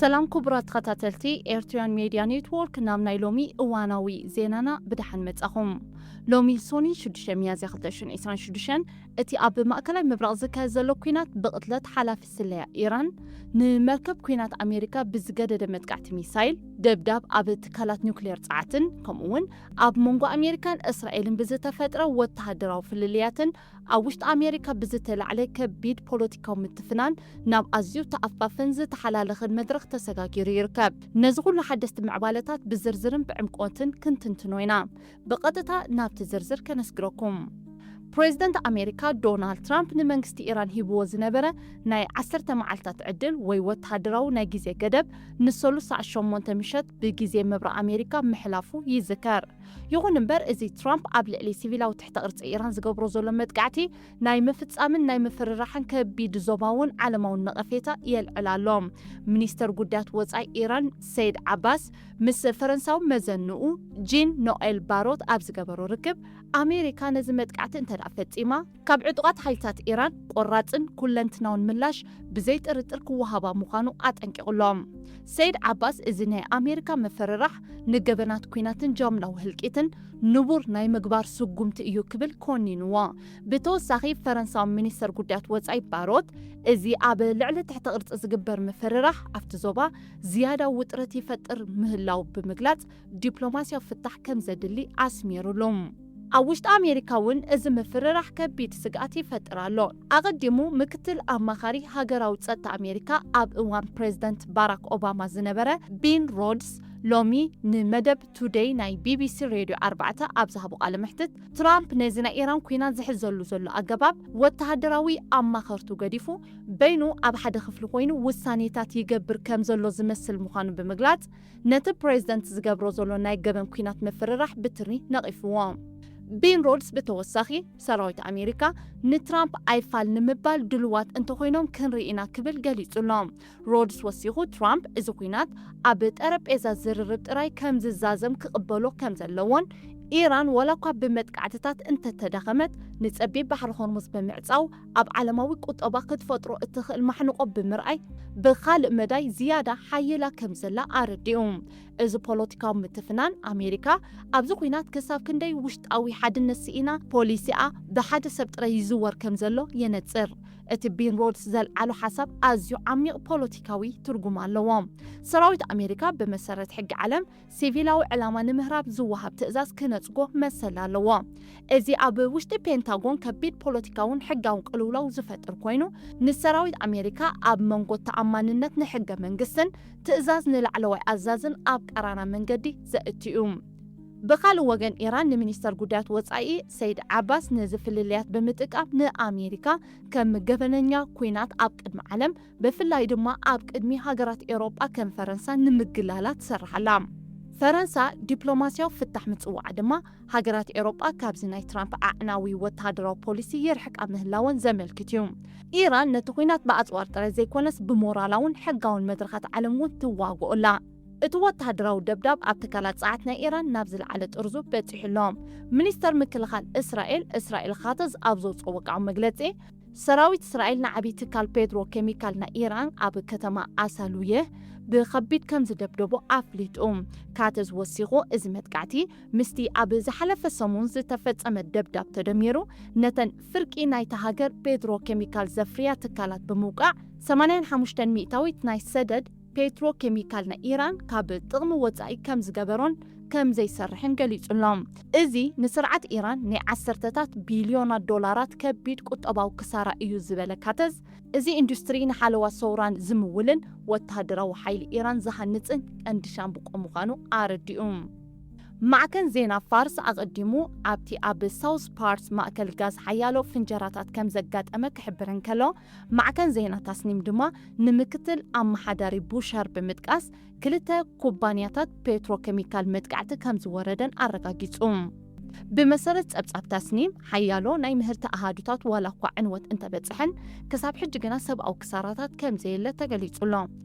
ሰላም ክቡራት ተኸታተልቲ ኤርትራውያን ሜድያ ኔትዎርክ፣ ናብ ናይ ሎሚ እዋናዊ ዜናና ብደሓን መጻኹም። ሎሚ ሶኒ ሽዱሽተ ሚያዝያ ክልተ ሽሕን ዕስራን ሽዱሽተን፣ እቲ ኣብ ማእከላይ ምብራቕ ዝካየድ ዘሎ ኲናት ብቕትለት ሓላፊ ስለያ ኢራን፣ ንመርከብ ኲናት ኣሜሪካ ብዝገደደ መጥቃዕቲ ሚሳይል፣ ደብዳብ ኣብ ትካላት ኒውክሌር ጸዓትን ከምኡ እውን ኣብ መንጎ ኣሜሪካን እስራኤልን ብዝተፈጥረ ወተሃደራዊ ፍልልያትን ኣብ ውሽጢ ኣሜሪካ ብዝተላዕለ ከቢድ ፖለቲካዊ ምትፍናን ናብ ኣዝዩ ተኣፋፍን ዝተሓላለኸን መድረኽ ተሰጋጊሩ ይርከብ። ነዚ ኩሉ ሓደስቲ ምዕባለታት ብዝርዝርን ብዕምቆትን ክንትንትኖ ኢና። ብቐጥታ ናብቲ ዝርዝር ከነስግረኩም። ፕሬዚደንት ኣሜሪካ ዶናልድ ትራምፕ ንመንግስቲ ኢራን ሂብዎ ዝነበረ ናይ ዓሰርተ መዓልታት ዕድል ወይ ወተሃደራዊ ናይ ግዜ ገደብ ንሰሉስ ሰዓት ሸሞንተ ምሸት ብግዜ ምብራቕ ኣሜሪካ ምሕላፉ ይዝከር። ይኹን እምበር፣ እዚ ትራምፕ ኣብ ልዕሊ ሲቪላዊ ትሕተ ቅርጺ ኢራን ዝገብሮ ዘሎ መጥቃዕቲ ናይ ምፍጻምን ናይ ምፍርራሕን ከቢድ ዞባውን ዓለማውን ነቐፌታ የልዕል ኣሎ። ሚኒስተር ጉዳያት ወጻኢ ኢራን ሰይድ ዓባስ ምስ ፈረንሳዊ መዘንኡ ጂን ኖኤል ባሮት ኣብ ዝገበሮ ርክብ፣ ኣሜሪካ ነዚ መጥቃዕቲ እንተ ደኣ ፈጺማ፣ ካብ ዕጡቓት ሓይልታት ኢራን ቆራጽን ኩለንትናውን ምላሽ ብዘይ ጥርጥር ክወሃባ ምዃኑ ኣጠንቂቑ ኣሎ። ሰይድ ዓባስ፣ እዚ ናይ ኣሜሪካ ምፍርራሕ ንገበናት ኲናትን ጃምላዊ ህልቂትን ንቡር ናይ ምግባር ስጉምቲ እዩ ክብል ኮኒንዎ። ብተወሳኺ፣ ፈረንሳዊ ሚኒስተር ጉዳያት ወጻኢ ባሮት፣ እዚ ኣብ ልዕሊ ትሕቲ ቅርጺ ዝግበር ምፍርራሕ ኣብቲ ዞባ ዝያዳ ውጥረት ይፈጥር ምህላው ብምግላጽ፣ ዲፕሎማስያዊ ፍታሕ ከም ዘድሊ ኣስሚሩሉ። ኣብ ውሽጢ ኣሜሪካ እውን እዚ ምፍርራሕ ከቢድ ስግኣት ይፈጥር ኣሎ። ኣቐዲሙ ምክትል ኣማኻሪ ሃገራዊ ጸጥታ ኣሜሪካ ኣብ እዋን ፕሬዚደንት ባራክ ኦባማ ዝነበረ ቢን ሮድስ ሎሚ ንመደብ ቱደይ ናይ ቢቢሲ ሬድዮ ኣርባዕተ ኣብ ዝሃቦ ቃለ መሕትት፣ ትራምፕ ነዚ ናይ ኢራን ኲናት ዝሕዘሉ ዘሎ ኣገባብ፣ ወተሃደራዊ ኣማኸርቱ ገዲፉ በይኑ ኣብ ሓደ ክፍሊ ኮይኑ ውሳኔታት ይገብር ከም ዘሎ ዝመስል ምዃኑ ብምግላጽ፣ ነቲ ፕሬዚደንት ዝገብሮ ዘሎ ናይ ገበን ኲናት ምፍርራሕ ብትሪ ነቒፍዎ። ቢን ሮድስ ብተወሳኺ፣ ሰራዊት ኣሜሪካ ንትራምፕ ኣይፋል ንምባል ድልዋት እንተኾይኖም ክንርኢ ኢና ክብል ገሊጹ ኣሎ። ሮድስ ወሲኹ፣ ትራምፕ እዚ ኲናት ኣብ ጠረጴዛ ዝርርብ ጥራይ ከም ዝዛዘም ክቕበሎ ከም ዘለዎን፣ ኢራን ዋላ እኳ ብመጥቃዕትታት እንተተዳኸመት፣ ንጸቢብ ባሕሪ ሆርሙዝ ብምዕጻው ኣብ ዓለማዊ ቁጠባ ክትፈጥሮ እትኽእል ማሕንቆ ብምርኣይ፣ ብኻልእ መዳይ ዝያዳ ሓይላ ከም ዘላ ኣረዲኡ። እዚ ፖለቲካዊ ምትፍናን፣ ኣሜሪካ ኣብዚ ኲናት ክሳብ ክንደይ ውሽጣዊ ሓድነት ስኢና፣ ፖሊሲኣ ብሓደ ሰብ ጥራይ ይዝወር ከም ዘሎ የነጽር። እቲ ቢን ሮድስ ዘልዓሎ ሓሳብ ኣዝዩ ዓሚቕ ፖለቲካዊ ትርጉም ኣለዎ። ሰራዊት ኣሜሪካ ብመሰረት ሕጊ ዓለም ሲቪላዊ ዕላማ ንምህራብ ዝወሃብ ትእዛዝ ክነጽጎ መሰል ኣለዎ። እዚ ኣብ ውሽጢ ፔንታጎን ከቢድ ፖለቲካውን ሕጋውን ቅልውላው ዝፈጥር ኮይኑ፣ ንሰራዊት ኣሜሪካ ኣብ መንጎ ተኣማንነት ንሕገ መንግስትን ትእዛዝ ንላዕለዋይ ኣዛዝን ኣብ ቀራና መንገዲ ዘእትዩ። ብኻልእ ወገን፣ ኢራን ንሚኒስተር ጉዳያት ወጻኢ ሰይድ ዓባስ ነዚ ፍልልያት ብምጥቃም ንኣሜሪካ ከም ገበነኛ ኲናት ኣብ ቅድሚ ዓለም፣ ብፍላይ ድማ ኣብ ቅድሚ ሃገራት ኤውሮጳ ከም ፈረንሳ ንምግላላ ትሰርሕ ኣላ። ፈረንሳ ዲፕሎማስያዊ ፍታሕ ምጽዋዓ ድማ፣ ሃገራት ኤውሮጳ ካብዚ ናይ ትራምፕ ኣዕናዊ ወተሃደራዊ ፖሊሲ ይርሕቃ ምህላወን ዘመልክት እዩ። ኢራን ነቲ ኲናት ብኣጽዋር ጥራይ ዘይኮነስ ብሞራላውን ሕጋውን መድረኻት ዓለም እውን ትዋግኦ ኣላ። እቲ ወተሃደራዊ ደብዳብ ኣብ ትካላት ጸዓት ናይ ኢራን ናብ ዝለዓለ ጥርዙ በጺሑ ኣሎ። ሚኒስተር ምክልኻል እስራኤል፣ እስራኤል ካትዝ፣ ኣብ ዘውጽኦ ወግዓዊ መግለጺ፣ ሰራዊት እስራኤል ንዓቢ ትካል ፔትሮ ኬሚካል ናይ ኢራን ኣብ ከተማ ኣሳሉየህ ብኸቢድ ከም ዝደብደቦ ኣፍሊጡ። ካትዝ ወሲኹ፣ እዚ መጥቃዕቲ ምስቲ ኣብ ዝሓለፈ ሰሙን ዝተፈጸመ ደብዳብ ተደሚሩ፣ ነተን ፍርቂ ናይታ ሃገር ፔትሮ ኬሚካል ዘፍርያ ትካላት ብምውቃዕ፣ ሰማንያን ሓሙሽተን ሚእታዊት ናይ ሰደድ ፔትሮ ኬሚካል ናይ ኢራን ካብ ጥቕሚ ወጻኢ ከም ዝገበሮን ከም ዘይሰርሕን ገሊጹ ኣሎ። እዚ ንስርዓት ኢራን ናይ ዓሰርተታት ቢልዮናት ዶላራት ከቢድ ቁጠባዊ ክሳራ እዩ ዝበለ ካተዝ፣ እዚ ኢንዱስትሪ ንሓለዋ ሰውራን ዝምውልን ወተሃደራዊ ሓይሊ ኢራን ዝሃንጽን ቀንዲ ሻምብቆ ምዃኑ ኣረዲኡ። ማዕከን ዜና ፋርስ ኣቐዲሙ ኣብቲ ኣብ ሳውዝ ፓርስ ማእከል ጋዝ ሓያሎ ፍንጀራታት ከም ዘጋጠመ ክሕብር እንከሎ፣ ማዕከን ዜና ታስኒም ድማ ንምክትል ኣመሓዳሪ ቡሻር ብምጥቃስ፣ ክልተ ኩባንያታት ፔትሮኬሚካል መጥቃዕቲ ከም ዝወረደን ኣረጋጊጹ። ብመሰረት ጸብጻብ ታስኒም፣ ሓያሎ ናይ ምህርቲ ኣሃዱታት ዋላ እኳ ዕንወት እንተበጽሐን፣ ክሳብ ሕጂ ግና ሰብኣዊ ክሳራታት ከም ዘየለ ተገሊጹ ኣሎ።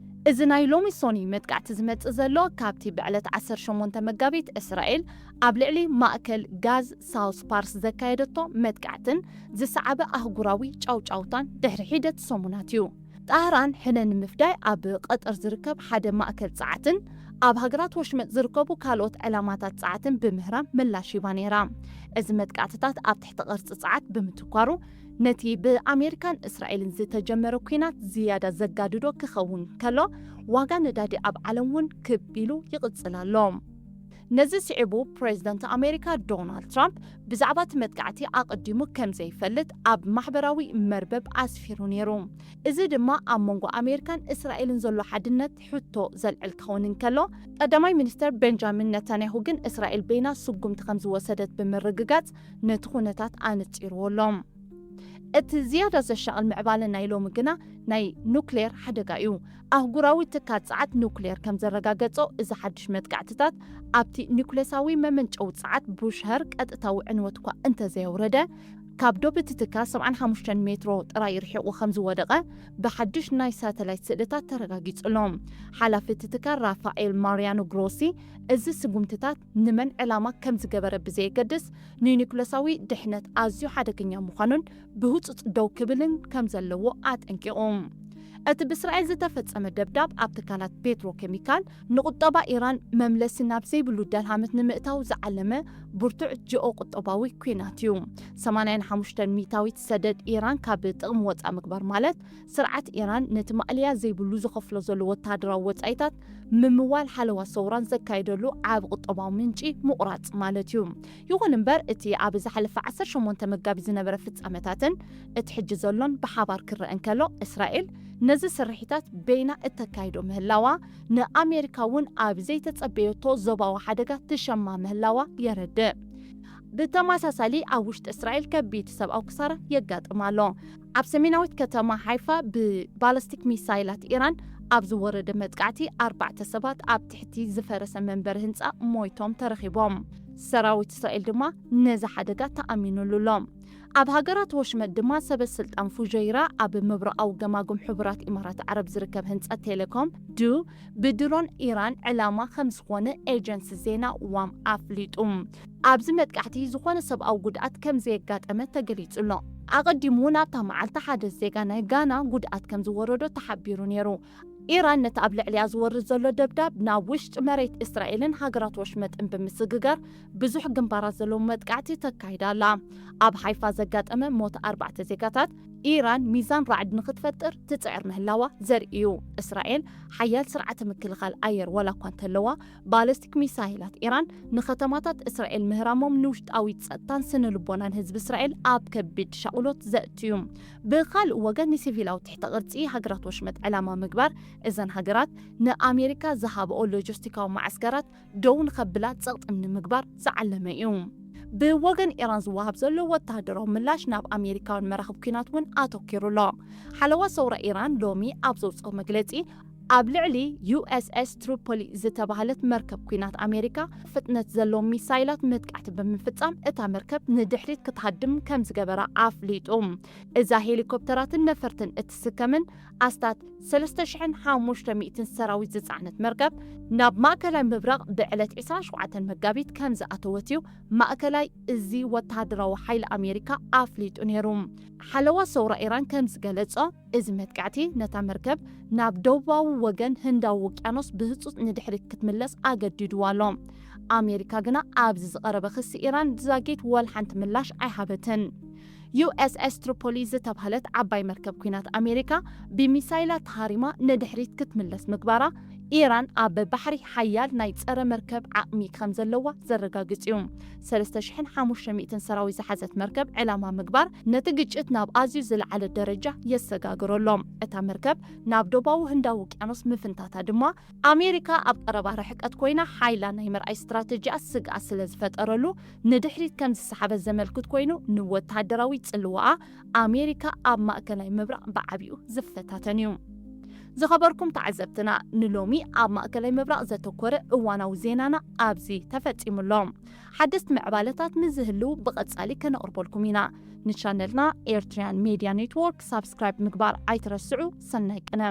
እዚ ናይ ሎሚ ሶኒ መጥቃዕቲ ዝመጽእ ዘሎ፣ ካብቲ ብዕለት ዓሰርተ ሸሞንተ መጋቢት እስራኤል ኣብ ልዕሊ ማእከል ጋዝ ሳውስ ፓርስ ዘካየደቶ መጥቃዕትን ዝሰዓበ ኣህጉራዊ ጫውጫውታን ድሕሪ ሒደት ሰሙናት እዩ። ጣህራን ሕነ ንምፍዳይ ኣብ ቀጠር ዝርከብ ሓደ ማእከል ጸዓትን ኣብ ሃገራት ወሽመጥ ዝርከቡ ካልኦት ዕላማታት ጸዓትን ብምህራም ምላሽ ሂባ ነይራ። እዚ መጥቃዕትታት ኣብ ትሕቲ ቅርጺ ጸዓት ብምትኳሩ፣ ነቲ ብኣሜሪካን እስራኤልን ዝተጀመረ ኲናት ዝያዳ ዘጋድዶ ክኸውን ከሎ፣ ዋጋ ነዳዲ ኣብ ዓለም እውን ክብ ኢሉ ይቕጽል ኣሎ። ነዚ ስዒቡ፣ ፕሬዝደንት ኣሜሪካ ዶናልድ ትራምፕ ብዛዕባ እቲ መጥቃዕቲ ኣቐዲሙ ከም ዘይፈልጥ ኣብ ማሕበራዊ መርበብ ኣስፊሩ ነይሩ። እዚ ድማ ኣብ መንጎ ኣሜሪካን እስራኤልን ዘሎ ሓድነት ሕቶ ዘልዕል ክኸውን እንከሎ፣ ቀዳማይ ሚኒስተር ቤንጃሚን ነታንያሁ ግን እስራኤል በይና ስጉምቲ ከም ዝወሰደት ብምርግጋጽ ነቲ ኩነታት ኣነጺርዎ ኣሎ። እቲ ዝያዳ ዘሻቕል ምዕባለ ናይ ሎሚ ግና ናይ ኑክሌር ሓደጋ እዩ። ኣህጉራዊ ትካል ጸዓት ኑክሌር ከም ዘረጋገጾ፣ እዚ ሓድሽ መጥቃዕትታት ኣብቲ ኒኩሌሳዊ መመንጨዊ ጸዓት ቡሽሀር ቀጥታዊ ዕንወት እኳ እንተዘየውረደ፣ ካብ ዶብ እቲ ትካል ሰብዓን ሓሙሽተን ሜትሮ ጥራይ ርሒቑ ከም ዝወደቐ ብሓድሽ ናይ ሳተላይት ስእልታት ተረጋጊጹ ኣሎ። ሓላፊ እቲ ትካል ራፋኤል ማሪያኖ ግሮሲ፣ እዚ ስጉምትታት ንመን ዕላማ ከም ዝገበረ ብዘየገድስ፣ ንኒኩሌሳዊ ድሕነት ኣዝዩ ሓደገኛ ምዃኑን ብህጹጽ ደው ክብልን ከም ዘለዎ ኣጠንቂቑ። እቲ ብእስራኤል ዝተፈጸመ ደብዳብ ኣብ ትካላት ፔትሮኬሚካል ንቁጠባ ኢራን መምለሲ ናብ ዘይብሉ ደልሃመት ንምእታው ዝዓለመ ብርቱዕ ጂኦ ቁጠባዊ ኲናት እዩ። ሰማንያን ሓሙሽተን ሚእታዊት ሰደድ ኢራን ካብ ጥቕሚ ወጻእ ምግባር ማለት፣ ስርዓት ኢራን ነቲ ማእለያ ዘይብሉ ዝኸፍሎ ዘሎ ወተሃደራዊ ወጻኢታት ምምዋል ሓለዋ ሰውራን ዘካየደሉ ዓቢ ቁጠባዊ ምንጪ ምቑራጽ ማለት እዩ። ይኹን እምበር፣ እቲ ኣብ ዝሓለፈ ዓሰርተ ሸሞንተ መጋቢት ዝነበረ ፍጻመታትን እቲ ሕጂ ዘሎን ብሓባር ክረአ እንከሎ፣ እስራኤል ነዚ ስርሒታት በይና እተካይዶ ምህላዋ፣ ንኣሜሪካ እውን ኣብ ዘይተጸበየቶ ዞባዊ ሓደጋ ትሸማ ምህላዋ የረድእ። ብተመሳሳሊ፣ ኣብ ውሽጢ እስራኤል ከቢድ ሰብኣዊ ክሳራ የጋጥም ኣሎ። ኣብ ሰሜናዊት ከተማ ሓይፋ ብባለስቲክ ሚሳይላት ኢራን ኣብ ዝወረደ መጥቃዕቲ፣ ኣርባዕተ ሰባት ኣብ ትሕቲ ዝፈረሰ መንበሪ ህንጻ ሞይቶም ተረኺቦም። ሰራዊት እስራኤል ድማ ነዚ ሓደጋ ተኣሚኑሉ ኣሎ። ኣብ ሃገራት ወሽመጥ ድማ፣ ሰበ ስልጣን ፉጀይራ ኣብ ምብራቓዊ ገማግም ሕቡራት ኢማራት ዓረብ ዝርከብ ህንጸት ቴሌኮም ዱ ብድሮን ኢራን ዕላማ ከም ዝኾነ ኤጀንሲ ዜና ዋም ኣፍሊጡ። ኣብዚ መጥቃዕቲ ዝኾነ ሰብኣዊ ጉድኣት ከም ዘየጋጠመ ተገሊጹ ኣሎ። ኣቐዲሙ እውን ኣብታ መዓልቲ ሓደ ዜጋ ናይ ጋና ጉድኣት ከም ዝወረዶ ተሓቢሩ ነይሩ። ኢራን ነቲ ኣብ ልዕሊኣ ዝወርድ ዘሎ ደብዳብ ናብ ውሽጢ መሬት እስራኤልን ሃገራት ወሽመጥን ብምስግጋር፣ ብዙሕ ግንባራት ዘለዎ መጥቃዕቲ ተካይዳ ኣላ። ኣብ ሓይፋ ዘጋጠመ ሞት ኣርባዕተ ዜጋታት፣ ኢራን ሚዛን ራዕዲ ንኽትፈጥር ትጽዕር ምህላዋ ዘርኢ እዩ። እስራኤል ሓያል ስርዓተ ምክልኻል ኣየር ዋላ እኳ እንተለዋ፣ ባለስቲክ ሚሳይላት ኢራን ንከተማታት እስራኤል ምህራሞም ንውሽጣዊ ጸጥታን ስነ ልቦናን ህዝቢ እስራኤል ኣብ ከቢድ ሻቕሎት ዘእቱ እዩ። ብኻልእ ወገን፣ ንሲቪላዊ ትሕተ ቅርጺ ሃገራት ወሽመጥ ዕላማ ምግባር፣ እዘን ሃገራት ንኣሜሪካ ዝሃብኦ ሎጂስቲካዊ ማዕስከራት ደው ንኸብላ ጸቕጢ ንምግባር ዝዓለመ እዩ። ብወገን ኢራን ዝወሃብ ዘሎ ወተሃደራዊ ምላሽ ናብ ኣሜሪካውያን መራኽብ ኲናት እውን ኣተኲሩ ኣሎ። ሓለዋ ሰውራ ኢራን ሎሚ ኣብ ዘውጽኦ መግለጺ፣ ኣብ ልዕሊ ዩ ኤስ ኤስ ትሪፖሊ ዝተባህለት መርከብ ኲናት ኣሜሪካ፣ ፍጥነት ዘለዎም ሚሳይላት መጥቃዕቲ ብምፍጻም፣ እታ መርከብ ንድሕሪት ክትሃድም ከም ዝገበራ ኣፍሊጡ። እዛ ሄሊኮፕተራትን ነፈርትን እትስከምን ኣስታት ሰለስተ ሽሕን ሓሙሽተ ሚእትን ሰራዊት ዝጸዓነት መርከብ፣ ናብ ማእከላይ ምብራቕ ብዕለት ዕስራን ሸውዓተን መጋቢት ከም ዝኣተወት እዩ ማእከላይ እዚ ወተሃደራዊ ሓይሊ ኣሜሪካ ኣፍሊጡ ነይሩ። ሓለዋ ሰውራ ኢራን ከም ዝገለጾ፣ እዚ መጥቃዕቲ ነታ መርከብ ናብ ደቡባዊ ወገን ህንዳዊ ውቅያኖስ ብህጹጽ ንድሕሪት ክትምለስ ኣገዲድዋ ኣሎ። ኣሜሪካ ግና ኣብዚ ዝቐረበ ክሲ ኢራን ዛጊት ወላ ሓንቲ ምላሽ ኣይሃበትን። ዩ ኤስ ኤስ ትሪፖሊ ዝተባህለት ዓባይ መርከብ ኲናት ኣሜሪካ ብሚሳይላት ተሃሪማ ንድሕሪት ክትምለስ ምግባራ፣ ኢራን ኣብ ባሕሪ ሓያል ናይ ጸረ መርከብ ዓቕሚ ከም ዘለዋ ዘረጋግጽ እዩ። ሰለስተ ሽሕን ሓሙሽተ ሚእትን ሰራዊት ዝሓዘት መርከብ ዕላማ ምግባር፣ ነቲ ግጭት ናብ ኣዝዩ ዝለዓለ ደረጃ የሰጋግሮ ኣሎ። እታ መርከብ ናብ ደቡባዊ ህንዳዊ ውቅያኖስ ምፍንታታ ድማ፣ ኣሜሪካ ኣብ ቀረባ ርሕቀት ኮይና ሓይላ ናይ ምርኣይ ስትራተጂኣ ስግኣት ስለ ዝፈጠረሉ፣ ንድሕሪት ከም ዝሰሓበት ዘመልክት ኮይኑ፣ ንወተሃደራዊ ጽልዋኣ ኣሜሪካ ኣብ ማእከላይ ምብራቕ ብዓቢኡ ዝፈታተን እዩ። ዝኸበርኩም ተዓዘብትና፣ ንሎሚ ኣብ ማእከላይ ምብራቕ ዘተኮረ እዋናዊ ዜናና ኣብዚ ተፈጺሙ ኣሎ። ሓደስቲ ምዕባለታት ምስ ዝህልው ብቐጻሊ ከነቕርበልኩም ኢና። ንቻነልና ኤርትሪያን ሜድያ ኔትወርክ ሳብስክራይብ ምግባር ኣይትረስዑ። ሰናይ ቅነ።